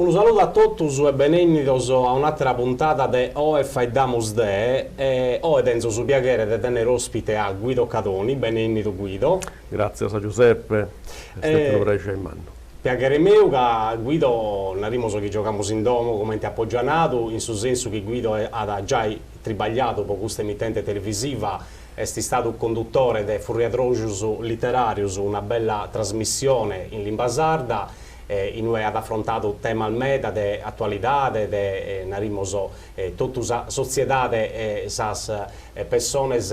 Unu saludu a totus e benennidos a un'àtera puntada de Oe Faeddamus de e oe tenzo su piaghere de tenner òspite a Guido Cadoni, benennidu Guido. Gràtzias Giuseppe, est unu prexeri mannu. Piaghere meu ca Guido, narimus chi giogamus in domo comente apo già nadu, in su sensu chi Guido at giai tribagliadu po custa emittente televisiva, est istadu condutore de Furriadroxus Literàrius, una bella trasmissione in limba sarda, in ue at afrontadu temas meda de atualidade, de, narimus, totu sa sotziedade e sas pessones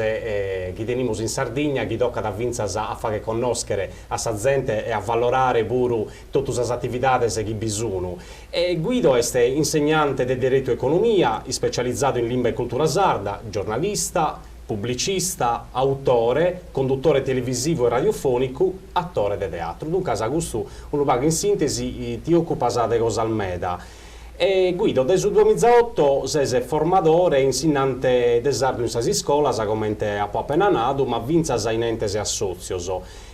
chi tenimus in Sardigna chi tocat fintzas a fagher connòschere a sa zente e a valorare puru totu sas atividades chi bi sun. E Guido est insegnante de Deretu e Economia, ispecializadu in limba e cultura sarda, giornalista, publicista, autore, condutore televisivu e radiofònicu, atore de teatru. Duncas custu unu pagu in sìntesi ti òcupas de cosas meda. E Guido, dae su duamizaoto ses formadore e insinnante de sardu in sas iscolas, comente apo apena nadu, ma fintzas in entes e assòtzios.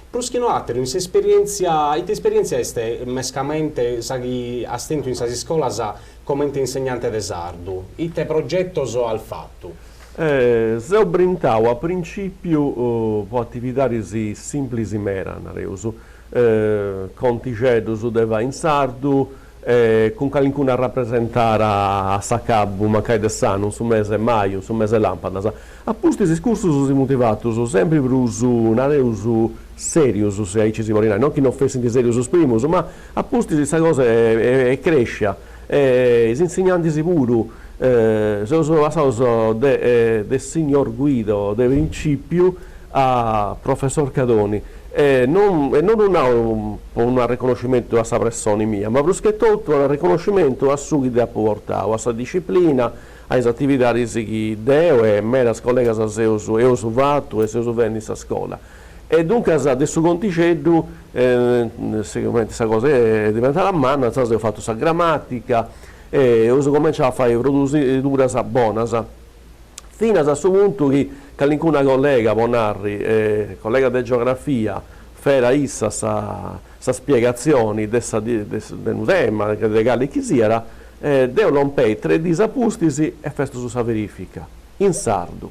Prus chi no àteru, in s'esperièntzia, ite esperièntzia est mescamente sa chi as tentu in sas iscolas comente insegnante de sardu? Ite progetos as fatu? Seu brintau a principiu po atividadis simplis meda, nareus, contixeddus de fai in sardu, cun calincuna rapresentada a s'acabu mancai de s'annu, in su mese maju, in su mese làmpadas. A pustis is cursus si funt fatus sempri prus, nareus, serius, si aici si podit nai, non chi non fessint serius is primus, ma a pustis sa cosa est crescia e is insignantis puru seus passaus de de signor Guido de principiu a professor Cadoni e non e non ddu nau po unu arreconnoscimentu a sa pressoni mia, ma prus che totu unu arreconnoscimentu a su chi deu apu portau, a sa disciplina, a is atividadis chi deu e medas collegas seus eus fatu e seus fendi in sa scola. E duncas de su contixeddu, sigumenti sa cosa est diventada manna, insaras eus fatu sa gramatica e eus cumenciau a fai produsiduras bonas, finas a su puntu chi calincuna collega, po narri, collega de geografia, fera issa sa sa spiegatzioni de sa de unu tema, de cali chi siat, deu lompei tres diis a pustis e festus sa verifica, in sardu.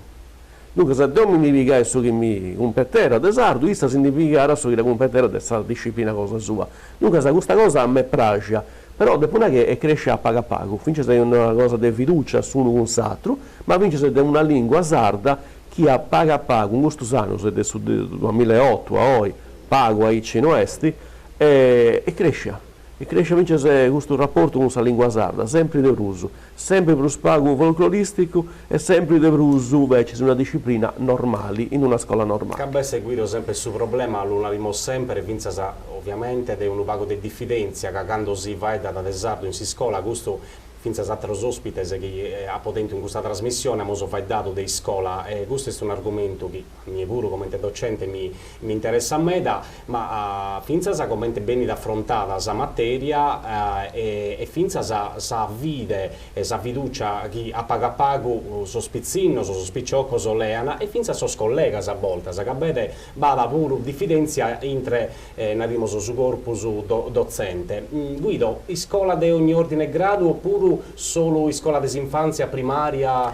Duncas deu mi ndi pigai su chi mi cumpetera de sardu, issa si ndi pigara su chi dda cumpetera de sa disciplina cosa sua. Duncas custa cosa m'est praxia, però depu nai chi est crescia a pagu a pagu, fintzas de una cosa de fiducia s'unu cun s'atru, ma fintzas de una lingua sarda chi a pagu a pagu in custus annus, de su duamillaeotu a oi, pagu aici no est, est crescia. Est crescia fintzas custu raportu cun sa lingua sarda, sempri de prus. Sempri prus pagu folcloristicu e sempri de prus invecis una disciplina normali in una scola normali. Ca b'est Guido semper su problema, lu narimus semper, fintzas ovviamente de unu pagu de diffidenzia, ca cando si faeddat de sardu in s'iscola custu fintzas àteros òspites chi apo tentu in custa trasmissione amus faeddadu de iscola e custu est un'argumentu chi a mie puru comente docente mi mi interessat meda, ma fintzas comente benit afrontada sa materia e fintzas sa fide e sa fiducia chi a pagu a pagu sos pitzinnos, sos piciocos lean e fintzas sos collegas a boltas, ca b'est b'at puru difidèntzia intre, narimus, su corpus dotzente. Guido, iscola de ogni ordine e gradu opuru solu iscola de s'infàntzia, primària?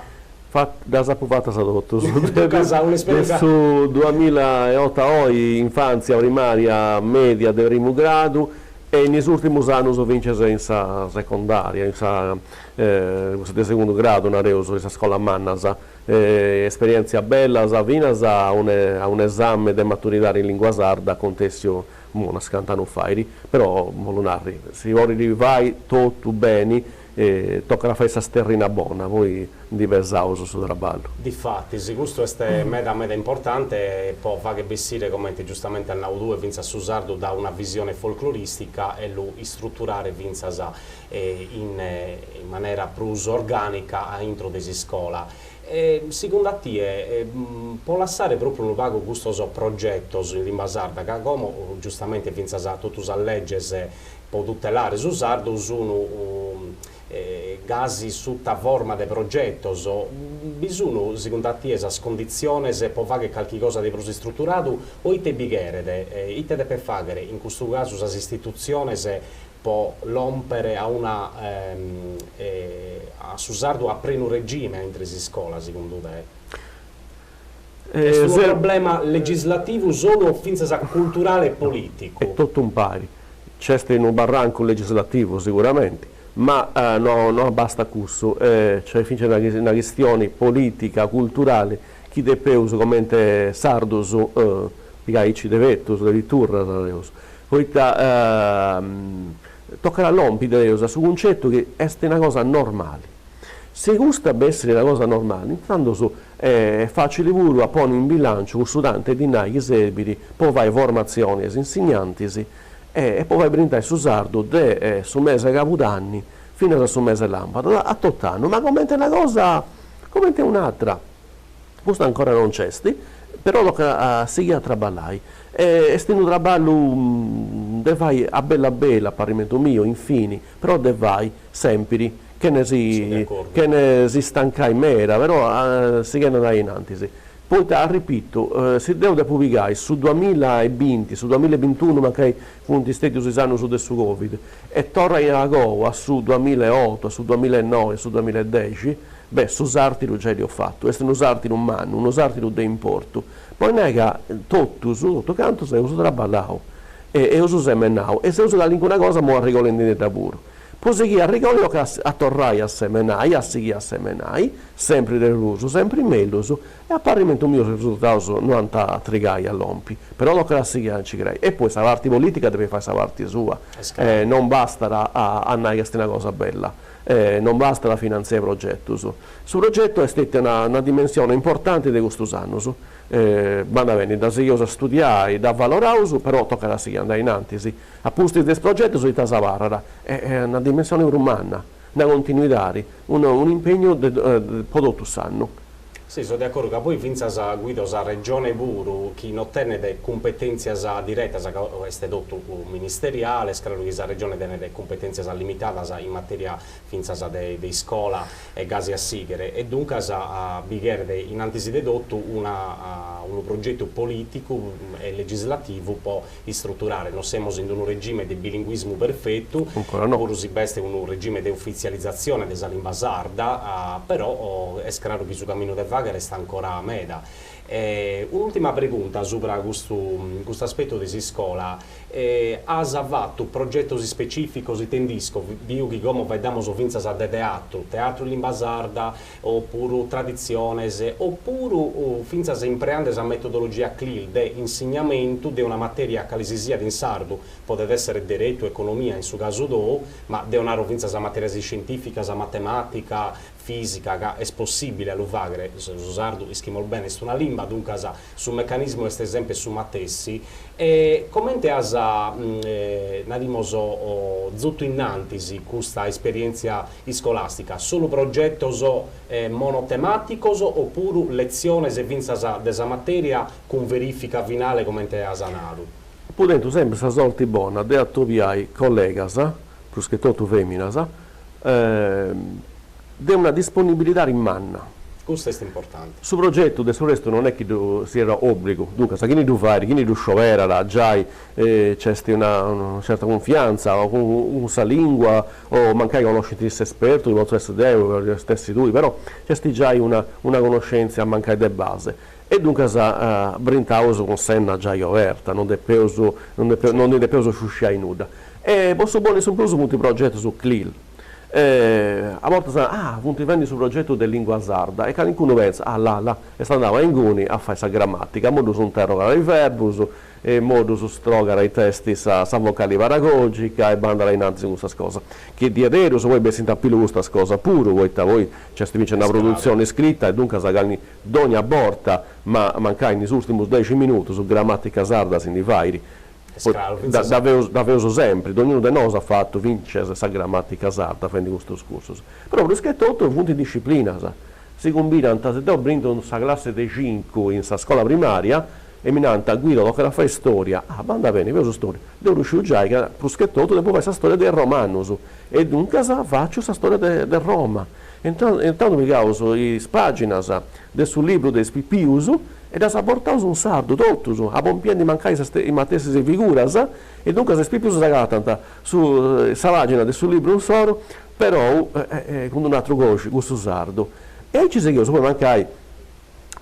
Ddas apu fatas totus. De su duamillaeoto a oi, infàntzia, primària, mèdia de primu gradu e in is ùrtimus annus fintzas in sa secondària, in sa cussa de segundu gradu nareus, in sas scolas mannas. Esperièntzias bellas finas a un'esame de maturidadi in lìngua sarda acontèssiu unas cant'annus fait, però bollu narri, si podit fai totu beni E tocat a fai sa sterrina bona, poi ndi pesaus su traballu. Difatis, custu est meda meda importante po fagher bessire, comente giustamente as nau tue, fintzas su sardu da una visione folcloristica e lu istruturare fintzas in manera prus orgànica a intro de s'iscola. E segundu a tie, po lassare pròpriu unu pagu custos progetos in limba sarda, ca como giustamente fintzas totu sas leges Po tutelare su sardu sun gasi suta forma de progetos. Bi sun, segundu a tie, sas conditziones po fagher calchi cosa de prus istruturadu o ite bi cheret? Ite depent fagher in custu casu sas istitutziones? po lòmpere a una a su sardu a prenu regime a intre s'iscola, segundu te? Est unu problema legislativu solu o fintzas culturale e polìticu? Est totu impari. Nc'est unu barrancu legislativu siguramenti, ma no no abastat cussu, nc'est fintzas una chistioni politica, culturali, chi depeus comente sardus pigai aici de petus, de piturras, nareus, poita tocat a lompi, nareus, a su cuncetu chi est una cosa normali. Si custa bessit una cosa normali, intzandus est facili puru a ponni in bilanciu cussu tanti 'e dinai chi serbit po fai formatzioni a is insignantis e po fai brintai su sardu de su mese 'e cabudanni finas a su mese 'e làmpadas, a tot'annu, ma comente una cosa, comente un'atra. Custu ancora non nc'est, però tocat a sighiri a traballai. E est unu traballu de fai a bellu a bellu, a parrimentu miu, in fini, però de fai sèmpiri, chene si chene si stancai meda, però sighendi andai in antis. Poita, arripitu, si deu depu pigai su duamilla e binti, su duamilla e bintunu mancai funt stètius is annus de su Covid, e torrai agoa a su duamilla e otu, a su duamilla e noi, a su duamilla e dexi, Beh, su sàrtidu giai dd'eus fatu, est unu sàrtidu mannu, unu sàrtidu de importu, po nai ca totus, totu cantus eus traballau e eus semenau e seus calincuna cosa imoi arregolendidda puru. Po sighiri a arregolli tocat a torrai a semenai, a sighiri a semenai, sempri de prus, sempri mellus, e a parrimentu miu is risultaus no ant a trigai a lompi, però tocat a sighiri a nci crei. E poi sa parti politica depit fai sa parti sua, non bastat a nai ca est una cosa bella, Non bastat a finantziai progetus. Su progetu est stètia una dimensione importanti de custus annus. Bandat beni, dda sigheus a studiai, dda avaloraus, però tocat a sighiri a andai in antis. A pustis de is progetus ita s'abarrat? Una dimensione prus manna, una continuidadi, un'impegnu po totu s'annu. Si, so de acordu, ca poi fintzas Guido sa Regione puru, chi no tenet cumpetèntzias diretas, ca est totu ministeriale, est craru chi sa Regione tenet cumpetèntzias limitadas in matèria fintzas de iscola e gasi a sìghere, e duncas bi cheret in antis de totu una unu progetu polìticu e legislativu po istruturare, no semus in unu regime de bilinguismu perfetu, puru si b'est unu regime de ufitzializatzione de sa limba sarda, però est craru chi su caminu de fàghere est ancora meda. Un'ùrtima pregunta subra custu custu aspetu de s'iscola, as fatu progetos ispecìficos, ite nd'isco, biu chi como faeddamus fintzas de teatru, teatru in limba sarda, opuru traditziones, opuru fintzas impreande sa metodologia CLIL de insignamentu de una matèria cale si siat in sardu, podet èssere deretu, economia in su casu tou, ma deo naro fintzas matèrias iscientìficas, matemàtica, fìsica, ca est possìbile a lu fàghere, su sardu, ischimus bene, est una limba, duncas su mecanismu est semper su matessi. E comente as, narimus, zutu innantis custa esperièntzia iscolàstica, solu progetos monotemàticos opuru letziones fintzas de sa matèria cun verìfica finale comente as nadu? Apu tentu sempri sa sorti bona de atobiai collegas, prus che totu fèminas, de una disponibilidadi manna. Custu est importanti. Su progetu de su restu non est chi ddu siat òbligu, duncas chini ddu fait, chini ddu scioberat giai nc'est una certa cunfiantza o cun sa lingua o mancai connoscint s'espertu chi potzu essi deu, podis essi tui, però nc'est giai una una connoscentzia mancai de base e duncas brintaus cun s'enna giai oberta, non depeus non depeus non ndi depeus sciusciai nudda. E po su bonu e su prus funt progetus CLIL A bortas ah funt fendi su progetu de lingua sarda e calincunu pentzat, ah là là, est andau a inguni a fai sa grammatica, imoi ddus interrogat is verbus, e imoi ddus strogat ita est sa sa vocali paragogica e bandat a innantis cun custas cosas. Chi diaderus poi bessint a pillu custas cosas puru, poita poi nc'est fintzas una produtzioni scrita e duncas cali dogna borta, ma mancai in is urtimus dexi minutus, grammatica sarda si ndi fait. Dda feus dda feus sempri, dognunu de nosu at fatu fintzas sa grammatica sarda fendi custus cursus. Però prus che totu funt disciplinas, si cumbinant, si deu brintu in sa classi de cincu in sa scola primaria e mi nant Guido tocat a fai storia, ah bandat beni feus storia, deu ddu sciu giai ca prus che totu depu fai sa storia de is romanus e duncas faciu sa storia de de Roma. E intandu pigaus is paginas de su libru de is pipius. E ddas bortaus in sardu totus, apompiendi mancai is matessis figuras, e duncas is pipius s'agatant su sa pagina de su libru insoru, perou cun d'un'atru codixi, cussu sardu. E aici sigheus, poi mancai,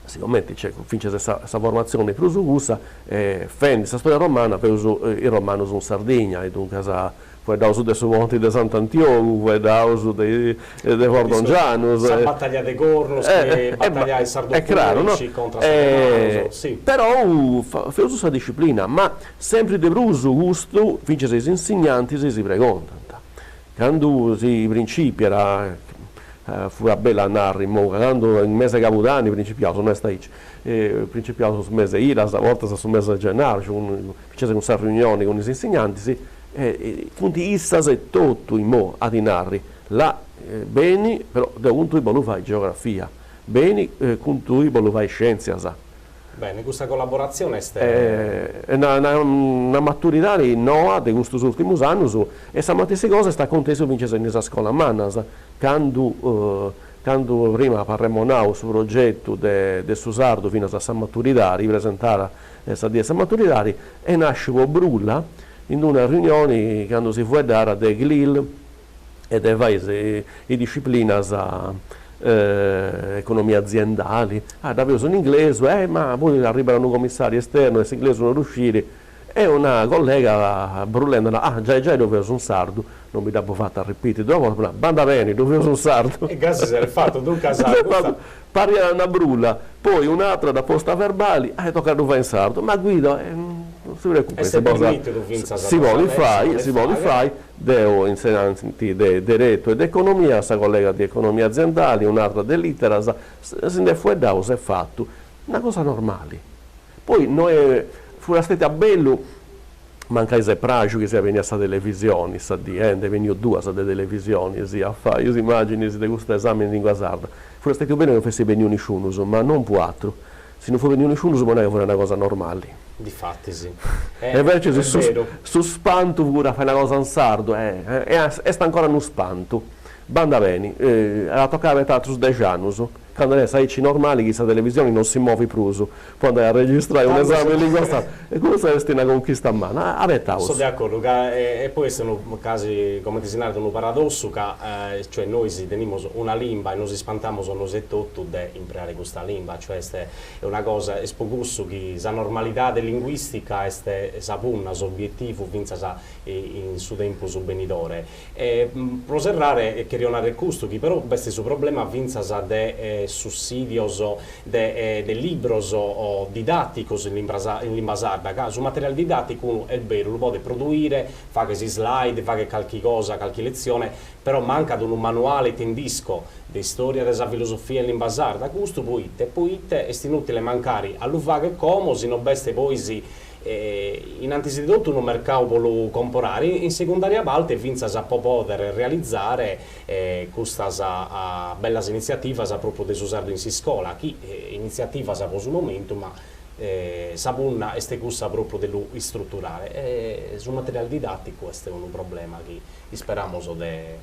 sigomenti nc'est fintzas sa sa formatzioni prus cussa, fendi sa storia romana feus is romanus in Sardigna e duncas Fueddaus de su ponti de Sant'Antiogu, fueddaus de de Fordongianus. Sa battaglia de Cornus, chi battagliait sardu-punici contra sos romanus, si. Perou feus sa disciplina, ma sempri de prus custu fintzas is insignantis si pregontant. Candu si principiat, fuat bellu a narri imou ca candu in mese 'e cabudanni principiaus, no est aici, principiaus su mese 'e idas, a bortas su mese 'e gennarxu, Fintzas cun sa riunioni cun is insignantis, funt issas etotu imou a ti narri, là, beni, però deu cun tui bollu fai geografia, beni cun tui bollu fai scientzias. Bene, custa collaboratzione est. Est una maturidadi noa de custus urtimus annus e sa matessi cosa est acontessiu fintzas in is scolas mannas, candu candu prima apu arremonau su progetu de su sardu finas a sa maturidadi, presentada Sa die 'e sa maturidadi est nàsciu po brulla in d'una riunioni candu si fueddàt de CLIL e de fai is disciplinas economia aziendali, ah dda feus in inglesu, eh ma poi arribat unu comissariu esternu e s'inglesu no ddu sciri, e una collega brullendi nat, ah giai giai ddu feus in sardu, non mi dd'apu fata arripiti duas bortas, nat, bandat beni, ddu feus in sardu. E gasi s'est fatu, duncas custa. Pariat una brulla, poi un'atra dd'at posta a verbali, ah tocat a ddu fai in sardu, ma Guido non si preocupet, si permìtidu fintzas si podit fai, si podit fai, deu insegnanti de deretu e de economia, sa collega de economia aziendali, un'atra de literas, si nd'est fueddau, s'est fatu, una cosa normali. Poi no est, fuat stetia bellu Mancai s'est praxiu chi siat benia sa televisioni sa dì, eh, nd'est beniu duas de televisionis a fai is imaginis de custu esami in lingua sarda. Furat stetiu bellu chi non fessit beniu nisciunus, ma non po atru. Si non fut beniu nisciunus po nai ca furat una cosa normali. Difatis. E invecias su su spantu furat a fai una cosa in sardu, eh, est ancora unu spantu. Bandat beni, at a tocai abetai atrus dexi annus. Candu at essi aici normali chi sa televisioni non si movit prus po andai a registrai un'esami in lingua sarda, e custa est una conchista manna, abetaus. So de acordu, ca e poi est unu casi, comente si narat, unu paradossu ca cioè nois tenimus una limba e nos ispantamus nois etotu de impreare custa limba, cioè est una cosa, est po cussu chi sa normalidade linguistica est sa punna, s'obietivu fintzas in su tempus benidore. E pro serrare cherio narrer custu, chi però b'est su problema fintzas de sussìdios de de libros didàticos in in limba sarda, ca su materiale didàticu unu est beru lu podet produire, faghet s'slide, faghet calchi cosa, calchi letzione, però mancat unu manuale ti nd'isco de istòria de sa filosofia in limba sarda, custu poite? Poite est inùtile mancari a lu fagher como si no b'est poi In antis de totu unu mercau po lu comporare, in segundària parte fintzas po pòdere realizare custas bellas initziativas pròpriu de su sardu in s'iscola, chi initziativas po su momentu, ma sa punna est cussa pròpriu de lu istruturare e su materiale didàticu est unu problema chi isperamos de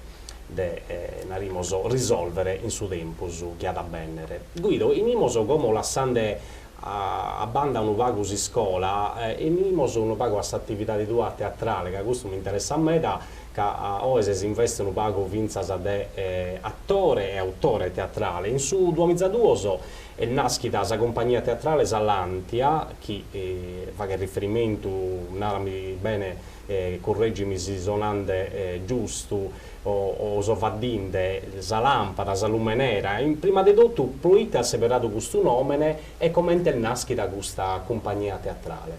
de narimus risòlvere in su tempus chi at a bènnere. Guido, 'enimos como lassende A banda unu pagu s'iscola, 'enimos unu pagu a s'atividade tua teatrale, ca custu m'interessat meda, ca oe ses in veste unu pagu fintzas de atore e autore teatrale. In su duamizaduos est naschida sa cumpagnia teatrale Sa Làntia, chi faghet riferimentu, narami bene, currègimi si so nande giustu o so faddinde, sa làmpada, sa lumenera, in prima de totu proite as seberadu custu nòmene e comente est nàschida custa cumpagnia teatrale?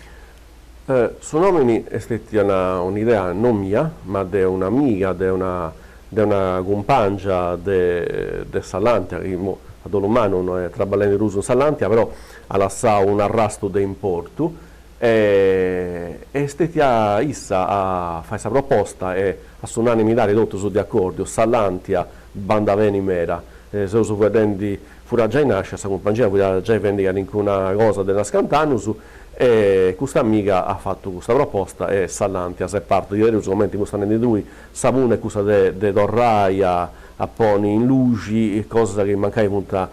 Su nòmini est stètia un'idea non mia, ma de un'amiga, de una de una cumpàngia de de sa Làntia, chi imoi a dolu mannu no est traballendi prus in sa Làntia, però at lassau un'arrastu de importu E est stètia issa a fai sa proposta e a s'unanimidadi totus de acòrdiu, sa Làntia bandat beni meda, seus fueddendi, furat giai nàscia sa cumpangia, fuiat giai fendi calincuna cosa de unas cant'annus e custa amiga at fatu custa proposta e sa Làntia s'est parta diaderus, cumenti fusta nendi tui, sa punna est cussa de de torrai a. a ponni in luxi cosas chi mancai funt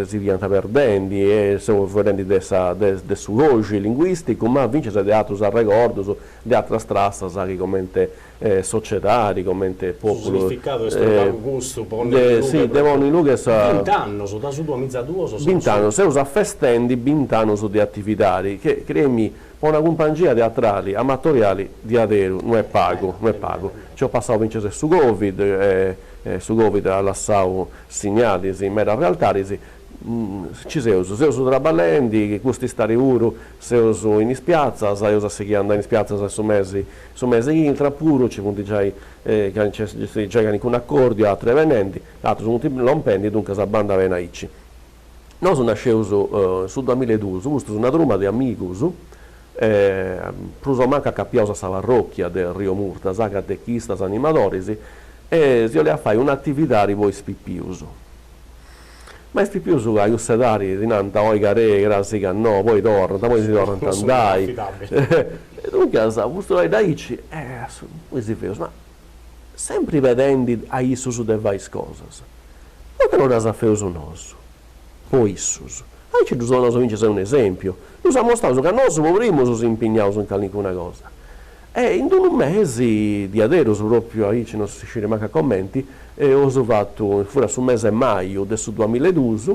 si fiant perdendi e seu fueddendi de sa de su coxi linguisticu ma fintzas de atrus arregordus, de atras trassas chi comente sociedadi, comente populu. Su significadu est unu pagu custu, ponni in lughe. Si, de ponni in lughe sa. Bint'annos, da su duamizaduos seus. Bint'annos, seus afestendi bint'annus de atividadi, che, creimi, po una cumpangia teatrali amatoriali diaderu no est pagu, no est pagu. Nci eus passau fintzas su Covid e su Covid at lassau signalis in medas realtadis, Nci seus, seus traballendi, cust'istadi puru seus in is piatzas, eus a sighiri a andai in is piatzas in su mesi, su mesi chi intrat puru, nci funt giai nc'est giai calincunu acordiu, atrus benendi, atrus funt lompendi, duncas bandat beni aici. Nosu nasceus in su duamillaeduus, fustus una truma de amigus, prus o mancu acapiaus a sa parrocchia de Rio Murtas, catechistas, animadoris, e si 'oliat fai un'atividadi po is pipius. Ma is pipius a cussa edadi ti nant oi ca rei, crasi ca no, poi torrant, poi si torrant a andai. E duncas custu faeddu aici, e poi si feus, ma sempri pedendi a issus de fai is cosas, poita no ddas feus nosu, po issus? Aici ddus donaus fintzas un'esempiu, ddus amostaus ca nosu po primus si impignaus in calincuna cosa. E in d'unu mesi, diaderus, propriu aici non si sciri mancu a comenti, eus fatu, furat su mese 'e maju de su duamillaeduus,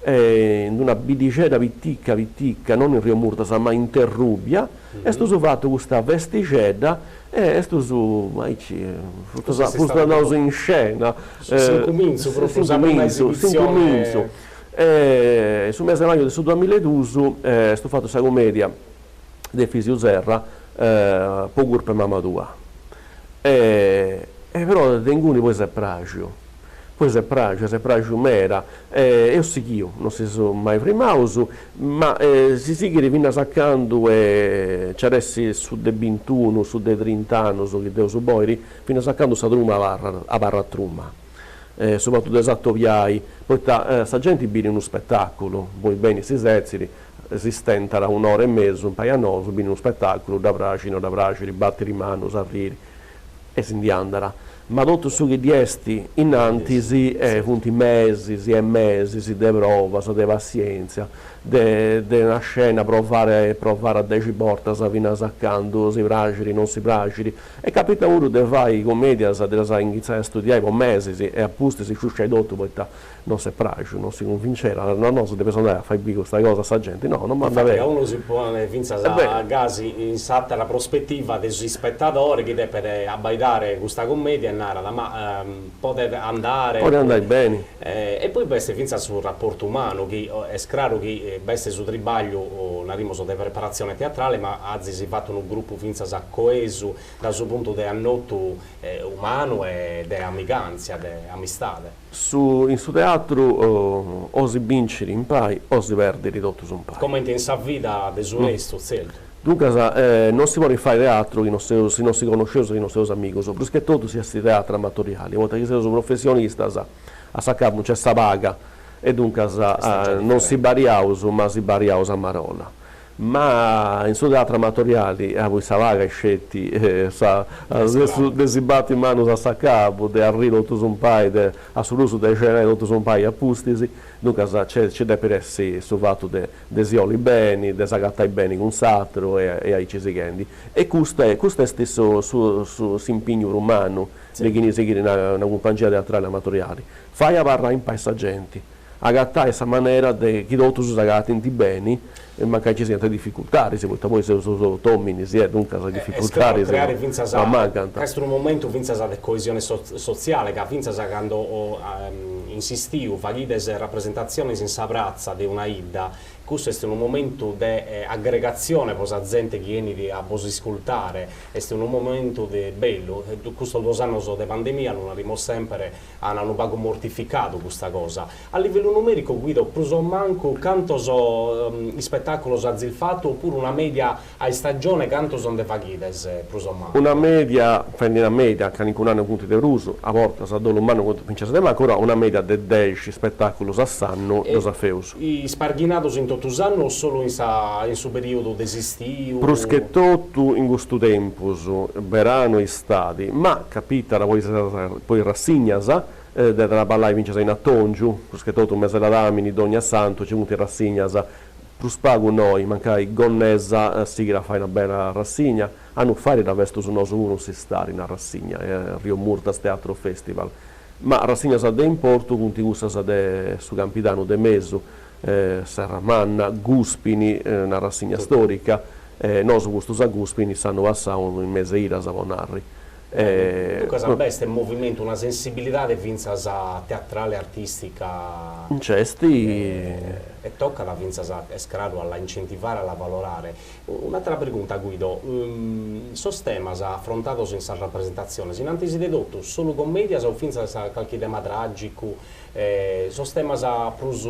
in d'una biddixedda pitica pitica, non in Rio Murtas ma in Terrubia, estus fatu custa festixedda e estus aici, fustus andaus in scena. S'incumintzu propriu, sa prima esibitzioni. S'incumintzu. E su mese 'e maju de su duamillaeduus estus fatu sa cumedia de Efisiu Serra Po curpa 'e mama tua. E però de inguni poi s'est praxiu, poi s'est praxiu, s'est praxiu meda e eus sighiu, non si seus mai frimaus, ma si sighit finas a candu nci at essi su de bintunu, su de trint'annus chi Deus bolit, finas a candu sa truma abarrat, abarrat truma. Su fatu de s'atobiai, poita sa genti biri unu spetaculu, poi benit si setzit, si stentat un'ora e mesu impari a nosu, biri unu spetaculu, dda praxit, no dda praxit, batit is manus, arriri e si ndi andat. Ma totu su chi ddi est innantis funt mesis e mesis de provas, de passientzia, de de una scena provare provare dexi bortas finas a candu si praxit, non si praxit. E capitat puru de fai comedias de ddas inghitzai a studiai po mesis e a pustis sciusciai totu poita Non s'est praxiu, non si cunvincera, no nosu depeus andai a fai biri custa cosa a sa genti, no, non bandat beni. Ca unu si ponet fintzas gasi in s'àtera prospetiva de s'ispetadore chi depet abbaidare custa cummedia e narat, ma podet andare. Podet andai beni. E poi b'est fintzas su raportu umanu chi est craru chi b'est su tribagliu, narimus, de preparatzione teatrale, ma azis fatu unu grupu fintzas coesu dae su puntu de annotu umanu e de amigantzia, de amistade. Su in su teatru o si bincit impari o si perdit totus impari. Comente in sa vida de su restu, tzertu. Duncas non si podit fai teatru chi non seus, si non si connosceus, chi non seus amigus, prus che totu si est teatru amatoriali, poita chi seus professionistas a s'acabu nc'est sa paga e duncas non si bariaus ma si bariaus a marolla. Ma in su teatru amatoriali poi sa paga est sceti sa de si bati is manus a s'acabu, de arriri totus impari, de a su prus de cenai totus impari a pustis, duncas nci depit essi su fatu de de si 'olli beni, de s'agatai beni cun s'ateru e aici sighendi. E custu custu est su su s'impignu prus mannu de chini sighit una cumpangia teatrali amatoriali, fai abarrai impari sa genti Agatai sa manera de chi totus s'agatint beni, mancai ci siant dificultadis, poita poi seus totu ominis e duncas dificultadis no mancant. Est unu momentu fintzas de coesione sotziale, ca fintzas cando in s'istiu faghides rapresentatziones in sa pratza de una 'idda, Custu est unu momentu de aggregatzione pro sa zente chi 'enit a bos iscultare, est unu momentu de bellu, custos duos annos de pandemia, lu narimus semper, an unu pagu mortificadu custa cosa. A livellu numericu, Guido, prus o mancu cantos ispetàculos azis fatu opuru una media a istagione cantos nde faghides prus o mancu? Una media, fendi una media, calincunu annu funt de prus, a bortas a dolu mannu funt fintzas de mancu, però una media de dexi ispetàculos a s'annu ddos feus. Isparghinados in totu s'annu o solu in sa in su perìodu de s'istiu? Prus che totu in custu tempus, beranu e istadi, ma capitat po is po is rassignas. de traballai fintzas in atòngiu, prus che totu mese ladàmini, donniassantu, nci funt rassignas prus pagu innoi, mancai Gonnesa sighit a fai una bella rassigna, annu fait dda festus nosu puru in s'istadi una rassigna, Rio Murtas Teatro Festival, ma rassignas de importu funt cussas de su Campidanu de Mesu, Serramanna, Gùspini, una rassigna storica, nosu fustus a Gùspini s'annu passau in mes'e idas po narri. Duncas b'est movimentu, una sensibilidade fintzas teatrale, artìstica. Nc'est. E tocat fintzas, est craru, a la incentivare, a l'avalorare. Un'àtera pregunta, Guido, sos temas afrontados in sas rapresentatziones, in antis de totu, solu commèdias o fintzas calchi tema tràgicu, sos temas prus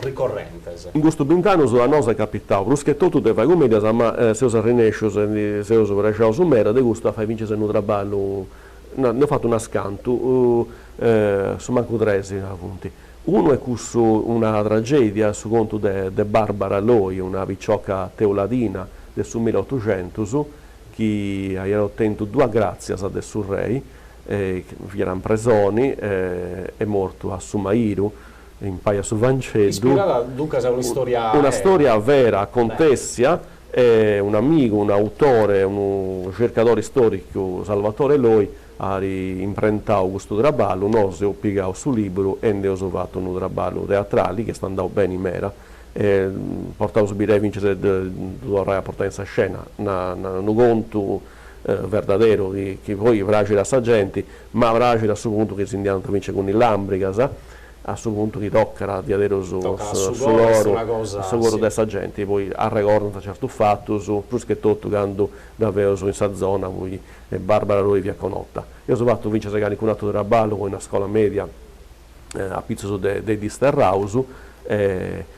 ricorrentes? In custus bint'annus a nosu est capitau prus che totu de fai cummèdias, ma seus arrennescius e ndi seus prexaus meda de custu a fai fintzas unu traballu, nd'eus fatu unas cantu, su mancu tres funt. Unu est cussu, una tragedia, su contu de de Barbara Loi, una picioca teuladina de su milleotuxentus chi aiat otentu duas gràtzias de su rei fiat in presoni e mortu a su maridu impari a su fanceddu. Ispirada duncas a un'istòria Una stòria vera, acontèssia, e un'amigu, un'autore, unu circadori stòricu, Salvatore Loi, at imprentau custu traballu, nosu eus pigau su liburu e nd'eus fatu unu traballu teatrali chi est andau beni meda e portaus bidea fintzas de ddu torrai a portai in sa scena, unu contu verdaderu chi chi poi praxit a sa genti, ma praxit a su puntu chi si ndi andant fintzas cun is lambrigas, a su puntu chi tocat diaderus su coru su coru de sa genti, poi arregordant certus fatus, prus che totu candu dda feus in sa zona poi Barbara Loi fiat connota. Eus fatu fintzas calincunu aturu traballu po una scola media apitzus de is disterraus,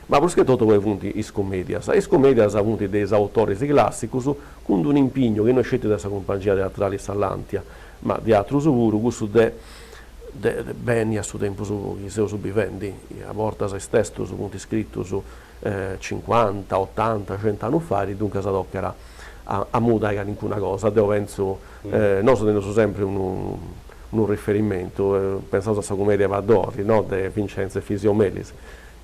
ma prus che totu poi funt is cumedias. Is cumedias funt de is autoris classicus cun d'unu impignu chi no est sceti de sa cumpangia teatrali Sa Làntia, ma de atrus puru, cussu de de benni a su tempus chi seus bivendi. A bortas is testus funt scritus cincuanta, otanta, cent'annus fait, duncas tocat a mudai calincuna cosa. Deu pentzu, nosu teneus sempri unu unu riferimentu, pensaus a sa cumedia 'e Paddori, no, de Vincenzo Efisio Melis,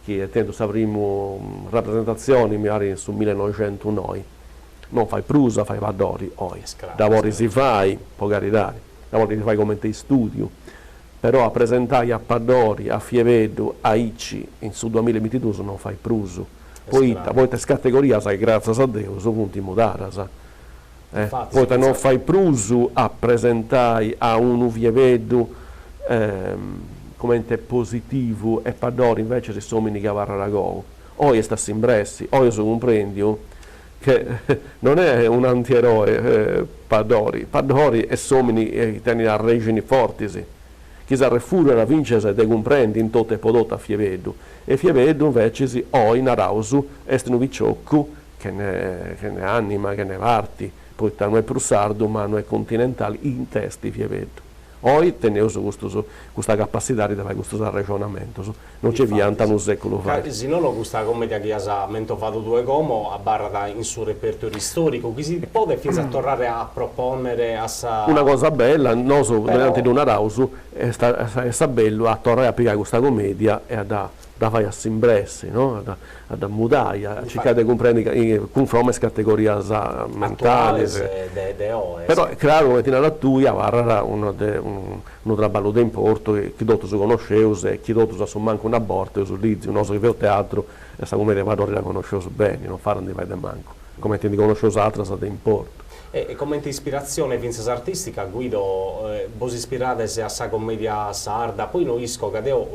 chi at tentu sa primu rapresentatzioni mi parit in su millenoixentunoi, non fait prus a fai Paddori oi, dda podis fai, po caridadi, dda podis fai comente istudiu, però a presentai a Paddori, a Fiebeddu, aici in su duamilla e bintiduus non fait prus, poita, poita is categorias, gràtzias a Deus, funt mudadas Poita non fait prus a presentai a unu Fiebeddu comente positivu e Paddori invecias est s'omini chi abarrat agou. Oi est a s'imbressi, oi eus cumprendiu che non est un'antieroe Paddori, Paddori est s'omini chi tenit arrexinis fortis, chi s'arrefudat fintzas de cumprendi in totu e po totu a Fiebeddu. E Fiebeddu invecis oi, naraus, est unu picioccu Chene chene anima, chene parti, poita no est prus sardu ma no est continentali, it'est Fiebeddu. Oi teneus custus custa capassidadi de fai custus arrexonamentus, non nci fiant unu seculu fait. Ca si nono custa commedia chi as mentovadu tue como abarrat in su repertoriu istoricu, chi si podet fintzas torrare a proponnere a sa. Una cosa bella, nosu tanti ddu naraus, est est bellu a torrai a pigai custa commedia e a dda dda fai a s'imbressi, no, a dda mudai, a circai de cumprendi cunfroma is categorias mentalis. Però est craru, cumenti naras tui, abarrat unu de unu traballu de importu chi totus connosceus e chi totus a su mancu una borta eus lìgiu, nosu chi feus teatru sa cumedia 'e Paddori dda connosceus beni, non fait a ndi fai de mancu, cumenti ndi connosceus atras de importu. E comente ispiratzione fintzas artìstica, Guido, bos ispirades a sa commedia sarda? Poi no isco, ca deo,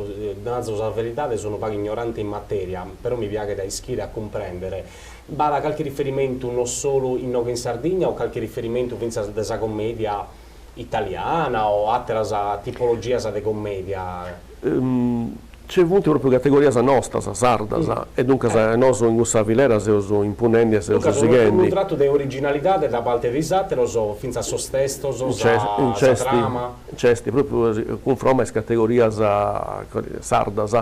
nazo sa veridade, so unu pagu ignorante in materia, però mi piaghet a ischire, a cumprèndere. B'at calchi riferimentu no solu inoghe in Sardigna o calchi riferimentu fintzas de sa commedia italiana o àteras tipologias de commedia? Nci funt propriu categorias nostras, sardas, e duncas nosu in cussa filera seus impunendi e seus sighendi. Unu tratu de originalidade da parte de is àteros, fintzas sos testos, sa trama. Nc'est, propriu cunfroma a is categorias sardas.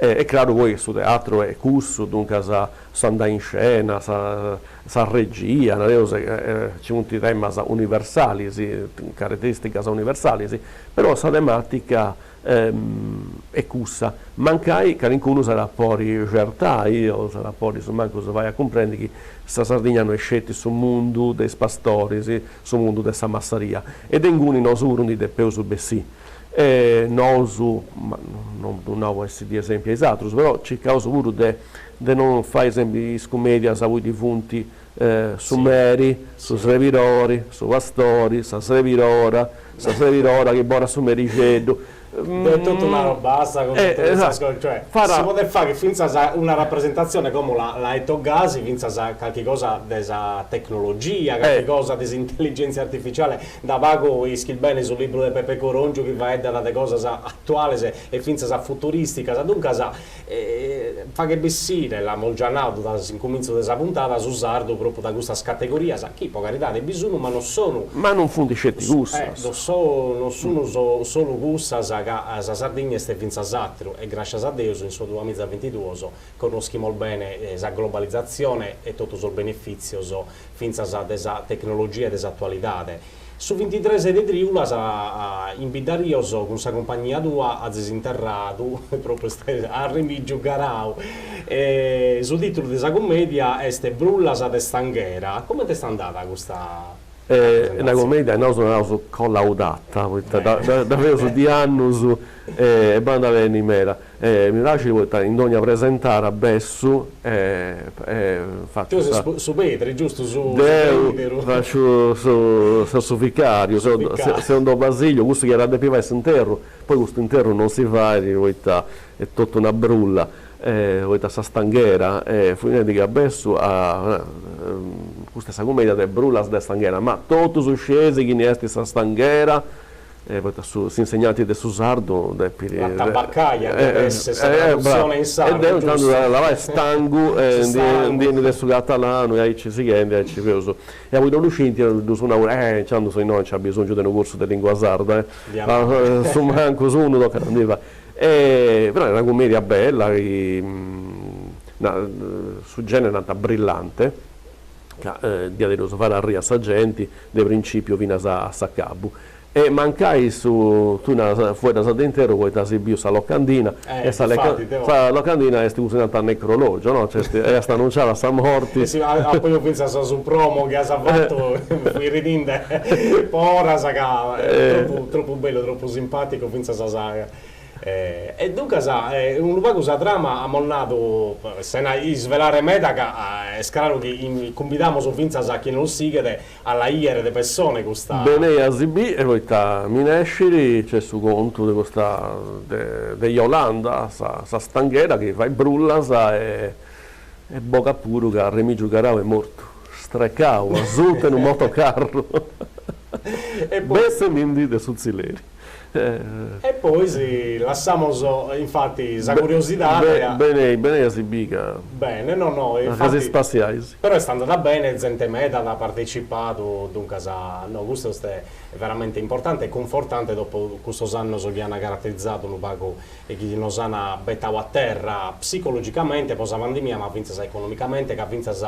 Est craru poi chi su teatru est cussu, duncas s'andai in scena, sa sa regia, nareus, nci funt temas universalis, carateristicas universalis, però sa tematica est cussa, mancai calincunu s'at a podi certai o s'at a podi asumancu si fai a cumprendi chi sa Sardigna no est sceti su mundu de is pastoris, su mundu de sa massaria e de inguni nosu puru ndi depeus bessì. E nosu, ma non ddu nau po essi di esempiu a is atrus, però circaus puru de de non fai sempri is cumedias aundi funt su meri, su srebidori, su pastori, sa srebidora, sa srebidora chi portat su merixeddu. De totu una robassa cun totu custas cosas, cioè si podet fagher fintzas una rapresentatzione, como la la 'eto gasi, fintzas calchi cosa de sa tecnologia, calchi cosa de s'intelligèntzia artificiale, Da pagu ischis bene su libru de Pepe Corongiu chi faeddat de cosas atuales e fintzas futurìsticas, duncas faghet bessire, l'amus già nadu dae s'incumintzu de sa puntada, su sardu pròpiu dae custas categorias chi, pro caridade, bi sun ma non sono. Ma non funt sceti cussas. Non sun solu cussas ca sa Sardigna est fintzas àteru e gràscias a Deus in su duamiza bintiduos connoschimos bene sa globalizatzione e totu sos benefìtzios fintzas de sa tecnologia e de s'atualidade. Su bintitres de trìulas in Biddarios cun sa cumpagnia tua azis interradu pròpriu a Remìgiu Garau. Su tìtulu de sa cummèdia est Brullas de Stanghera. Comente est andada custa Una cummèdia nosu naraus collaudata, poita dda feus di annus e bandat beni meda. Mi praxit poita in dogna presentada bessu e faciu sa. Tui ses su pedri, giustu? Su Deu faciu su su vicariu, seu don Basilio, cussu chi at a depi fai s'interru, poi custu interru non si fait poita est totu una brulla, poita sa stanghera, fui nendi ca bessu a, custa est sa cumedia de brullas de stanghera, ma totus scieis chini est sa stanghera Poita su s'insegnanti de su sardu depit. La tabaccaia depet esser sa tradutzione in sardu, E deu intandu la stangu ndi 'enit de su catalanu e aici sighendi aici feus. E a poi no ddu scint ddus nau eh intzandus innoi nc'at bisongiu de unu cursu de lingua sarda eh su mancus unu tocat a ndi fai. Però est una cumedia bella chi su genere nant brillante ca diaderus fait arriri a sa genti de principiu finas a s'acabu. E mancai su tui naras fueddas de interru poita as biu sa locandina e sa sa locandina est cussu chi nant necrologio no, nc'est est annunciada sa morti. E si apo 'iu fintzas su promo chi as fatu fui ridinde po oras ca tropu tropu bellu tropu simpaticu fintzas sa E duncas unu pagu sa trama amus nadu, sena isvelare meda ca est craru chi cumbidamus fintzas a chie nos sighet a la 'iere de pessone custa. Benei a si bi e poita minesciri nc'est su contu de custa de Iolanda sa sa stanghera chi fait brullas e e bogat puru ca Remigiu Garau est mortu strecau asuta 'e unu motocarru bessendindi de su tzilleri. E poi si lassamos infati sa curiosidade a. Benei, benei a si bi ca. Bene, no no, infati. Ca si spassiais. Però est andada bene, zente meda at partecipadu, duncas no, custu est veramente importante e cunfortante dopo custos annos chi an caraterizadu unu pagu e chi nos an betadu a terra psicologicamente po sa pandemia ma fintzas economicamente ca fintzas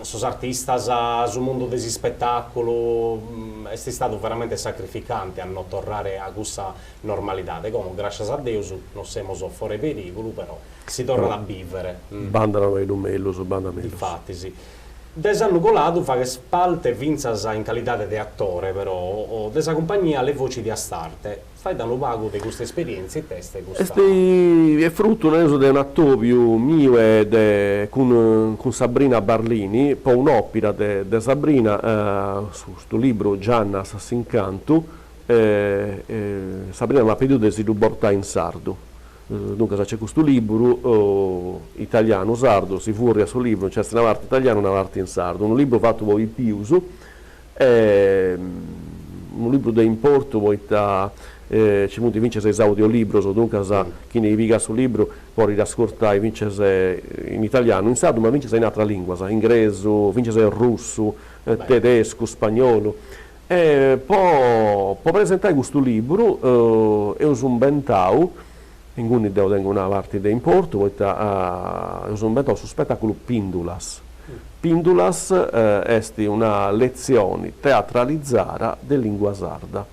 sos artistas, su mundu de s'ispetàculu, est istadu veramente sacrificante a no torrare a cussa normalidade. Como, gràscias a Deus, non semus fora 'e perìgulu, però si torrat a bìvere. Bandat unu pagheddu mellus, bandat mellus. Difatis. De s'annu coladu faghes parte fintzas in calidade de atore, però, de sa cumpagnia Le Voci di Astarte. Faedda unu pagu de custa esperièntzia, ite est custa. Est est frutu nareus de un'atobiu miu e de cun cun Sabrina Barlini po un'opira de de Sabrina custu libru Giannas s'incantu Sabrina m'at pediu de si ddu portai in sardu duncas nc'est custu liburu italianu sardu si furriat su libru nc'est una parti italiana e una parti in sardu unu libru fatu po pipius Unu libru de importu poita nci funt fintzas is audiolibros, duncas chini pigat su libru podit ascurtai fintzas in italianu, in sardu, ma fintzas in atras linguas, ingresu, fintzas in russu, tedescu, spagnolu. E po po presentai custu libru eus imbentau. Inguni deu tengu una parti de importu poita eus imbentau su spetàculu Pìndulas. Pìndulas est una letzioni teatralizada de lìngua sarda.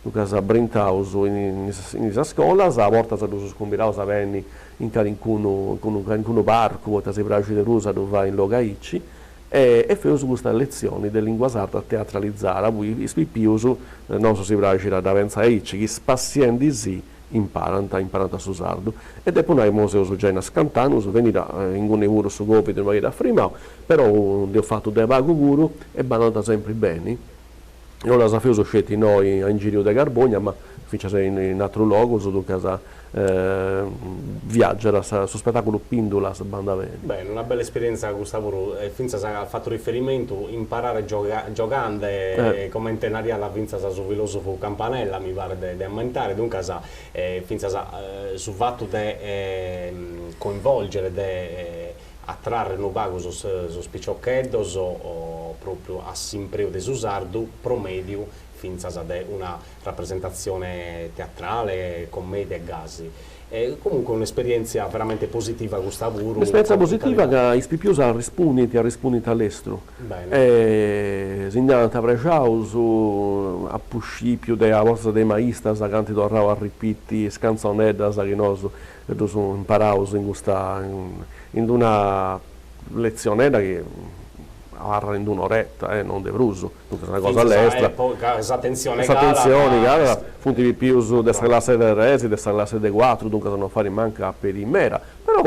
Duncas brintaus in is iscolas, a bortas ddus cumbidaus a benni in calincunu calincunu parcu poita si praxit de prus a ddu fai in logu aici e feus custa letzioni de lingua sarda teatralizada poi is pipius, nosu si praxit a dda pentzai aici, chi spassiendisì imparant, imparant su sardu. E depu nai imoi seus giai unas cant'annus, benit inguni puru su Covid unu pagheddu at frimau, però nd'eus fatu de pagu puru e bandant sempri beni. No ddas feus sceti innoi a ingiriu de Carbogna ma fintzas in atrus logus, duncas viaggiat su spetaculu Pindulas bandat beni. Bene, una bella esperienza custa puru, e fintzas at fatu riferimentu imparare giogande, comente nariat fintzas su filosofu Campanella, mi paret de ammentare, duncas fintzas su fatu de coinvolgere, de atrarre unu pagu sos sos piciocheddos propriu a s'impreu de su sardu pro mèdiu fintzas de una rapresentatzione teatrale, commedia e gasi. E comunque un'esperièntzia veramente positiva custa puru. Un'esperièntzia positiva ca is pipius arrespundint e arrespundint a lestru. Bene. E si nd'andant prexaus, apu scipiu de a bortas de maistas ca ant torrau a ripiti is cantzoneddas chi nosu ddus imparaus in custa in d'una letzionedda chi abarrat in d'un'oretta e non de prus, duncas una cosa lestra. S'atentzioni calat, funt pipius de sa classe de tres, de sa classe de cuatru, duncas non fait mancu a pediri meda, però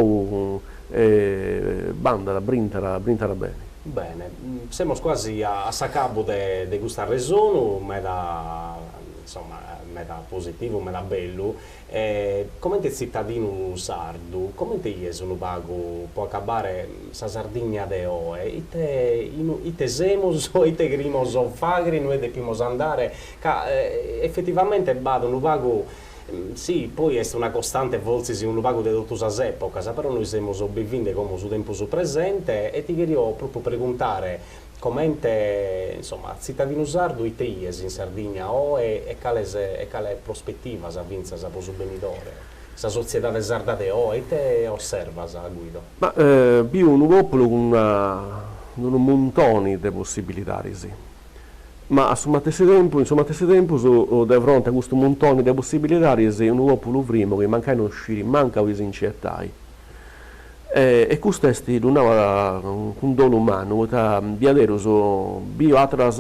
bandat, brintat, brintat beni. Bene, semus quasi a s'acabu de custu arresonu meda, insomma, meda positivu, meda bellu E comente tzitadinu sardu, comente 'ies unu pagu, po acabare, sa Sardigna de oe? Ite ite semus e ite cherimus fagher, inue depimus andare? Ca efetivamente b'at unu pagu, si, poi est una costante fortzis unu pagu de totu sas epocas, però nois semus bivinde como su tempus presente e ti cherio propriu preguntare Comente, insomma, tzitadinu sardu ite 'ies in Sardigna oe e cales e cale prospetivas fintzas po su benidore? Sa sotziedade sarda de oe, ite osservas, Guido? Ma biu unu populu cun unu muntoni de possibilidadis, ma a su matessi tempus, in su matessi tempus, de fronte a custu muntoni de possibilidadis, unu populu frimu chi mancai non scit mancu aundi si nci 'etai. E custu est, ddu nau cun dolu mannu, poita diaderus biu ateras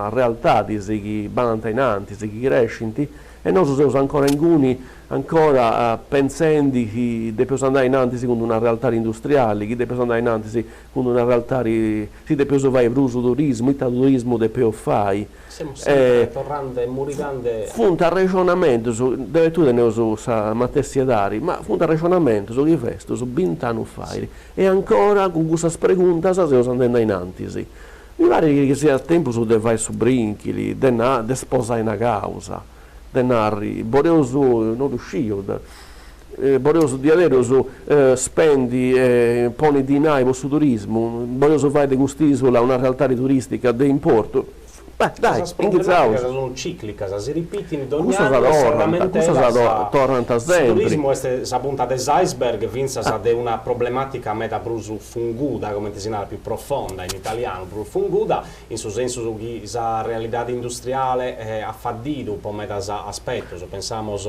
realtadis chi bandant in antis, chi crescint, e nosu seus ancora inguni, ancora pentzendi chi depeus andai in antis cun d'una realtadi industriali, chi depeus andai in antis cun d'una realtadi, si depeus fai prus turismu, ita turismu depeus fai. Semus sempre torrande e murigande. Funt arrexonamentus, deu e tui teneus sa matessi edadi, ma funt arrexonamentus chi festus bint'annus fait e ancora cun cussas preguntas seus andendi a in antis. Mi parit chi siat tempus de fai su brinchili, de de sposai una causa, de narri, boleus, no ddu sciu, boleus diaderus spendi e ponni dinai po su turismu, boleus fai de cust'isula una realtadi turistica de importu, Beh, dai, Sas problemàticas sunt cìclicas, si ripitint dogni annu e sas lamentelas, torrant Su turismu est sa punta de s'iceberg fintzas de una problemàtica meda prus funguda, comente si narat, più profonda in italianu, prus funguda, in su sensu chi sa realidade industriale at faddidu po medas aspetos, pensamus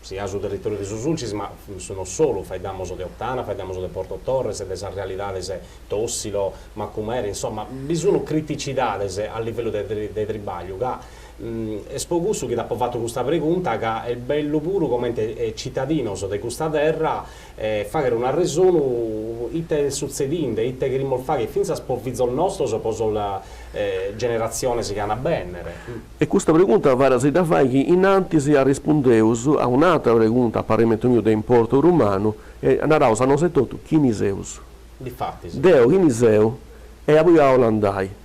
siat su territòriu de su Sulcis, ma non solu, faeddamus de Ottana, faeddamus de Porto Torres, de sas realidades Tossilo, Macumere, insomma, bi sun criticidades a livellu de de tribagliu ca est po cussu chi t'apo fatu custa pregunta ca est bellu puru comente citadinos de custa terra fagher un'arresonu ite est sutzedinde, ite cherimus fagher fintzas po fizos nostros o po sas generatziones chi an a bennere. E custa pregunta fait a si dda fai chi innantis arrespundeus a un'atra pregunta a parrimentu miu de importu prus mannu e naraus a nosu etotu chini seus. Difatis. Deu chini seu e aundi 'ollu andai.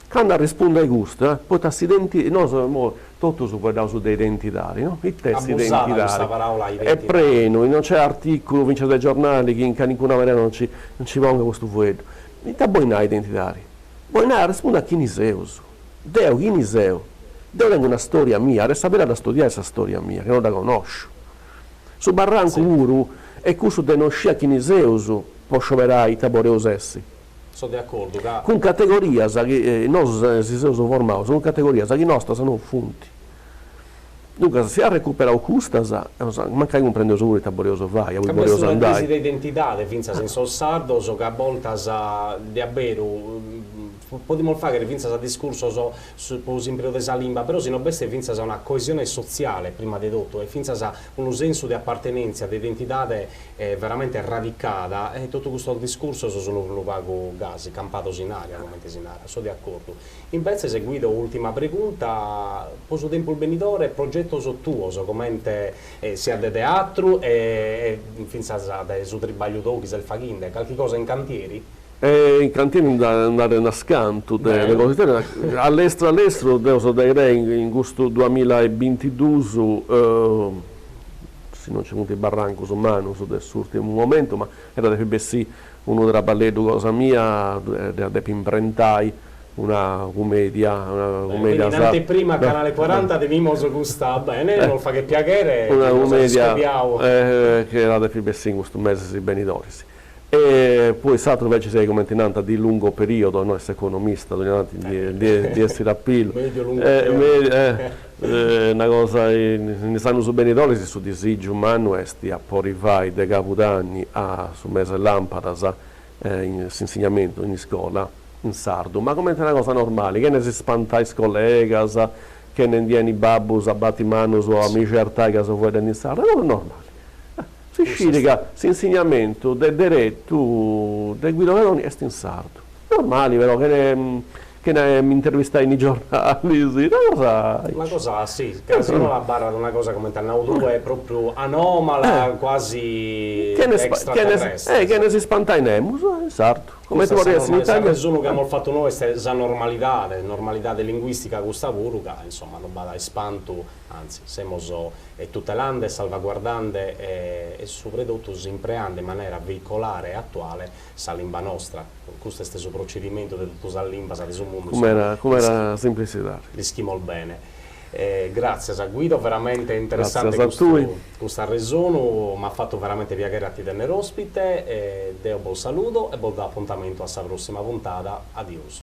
Candu arrespundu a custa, poita s'identidadi, nosu imoi totus fueddaus de identidadi, no? Ita est Abusada custa paraula identidadi. Est prenu, non nc'est articulu fintzas de giornali chi in calincuna manera non nci non nci pongat custu fueddu. Ita bolit nai identidadi? Bolit nai arrespundi a chini seus. Deu chini seu? Deu tengu una storia mia, at essi a biri a dda studiai sa storia mia, chi non dda connosciu. Su barrancu puru est cussu de no sciri chini seus po scioberai ita boleus essi. So de acordu ca. Cun categorias chi nosu si seus formaus, cun categorias chi nostras no funt. Duncas si arrecuperaus custas, mancai cumprendeus puru ita boleus fai, a ui boleus andai. Ca b'est una crisi de identidade fintzas in sos sardos ca a boltas de aberu podimus fagher fintzas discursos po s'impreu de sa limba, però si no b'est fintzas una coesione sotziale prima de totu e fintzas unu sensu de apartenèntzia, de identidade veramente radicada, e totu custos discursos sun unu pagu gasi, campados in aria, comente si narat. So de acordu. Imbetzes, Guido, ùltima pregunta, po su tempus benidore, progetos tuos, comente siat de teatru e fintzas de su tribagliu tou chi ses faghende, calchi cosa in cantieri? In cantieri nd'at unas cantu de cosas, a lestru a lestru deu so de crei in custu duamilla e bintidus, si non nci funt barrancus mannus de s'urtimu momentu, ma iat a depi bessì unu traballeddu cosa mia, dd'ia a depi imprentai una cumedia, una cumedia in anteprima a Canale Quaranta tenimos custa, bene, nos faghet piaghere, una cumedia chi at a depi bessì in custus mesis benidoris. E poi s'atru invecias est cumenti nant di lungo periodo, no est s'economista, dogna tanti ndi essit a pillu. Medio lungo periodo. Una cosa, in is annus benidoris su disigiu mannu est a podi fai de cabudanni a su mese lampadas s'insignamentu in iscola in sardu, ma cumenti una cosa normali, chene si spantai is collegas, chene ndi 'eni babbus a bati manus o a mi certai ca seu fueddendi in sardu, est una cosa normali. Si scit ca s'insignamentu de deretu de Guido Cadoni est in sardu. Normali però, chene chene m'intervistai in is giornalis, una cosa aici. Una cosa sì, ca si no abarrat una cosa comente as nau tue propriu anomala, quasi extraterrestre. Chene si spantai nemus, in sardu. Comente podit essi in Italia. S'arresonu chi amus fatu nois est sa normalidade, normalidade linguistica custa puru ca insomma no b'at ispantu, anzi semus tutelande e salvaguardande e subretotus impreande in manera veicolare e atuale sa limba nostra. Custu est su procedimentu de totu sas limbas de su mundu. Cun meda cun meda simplitzidade. L'ischimus bene. Gràtzias Guido, veramente interessante custu custu arresonu, m'at fatu veramente piaghere a ti tenner ospite, deo bos saludo e bos dao apuntamentu a sa prossima puntada, adiosu.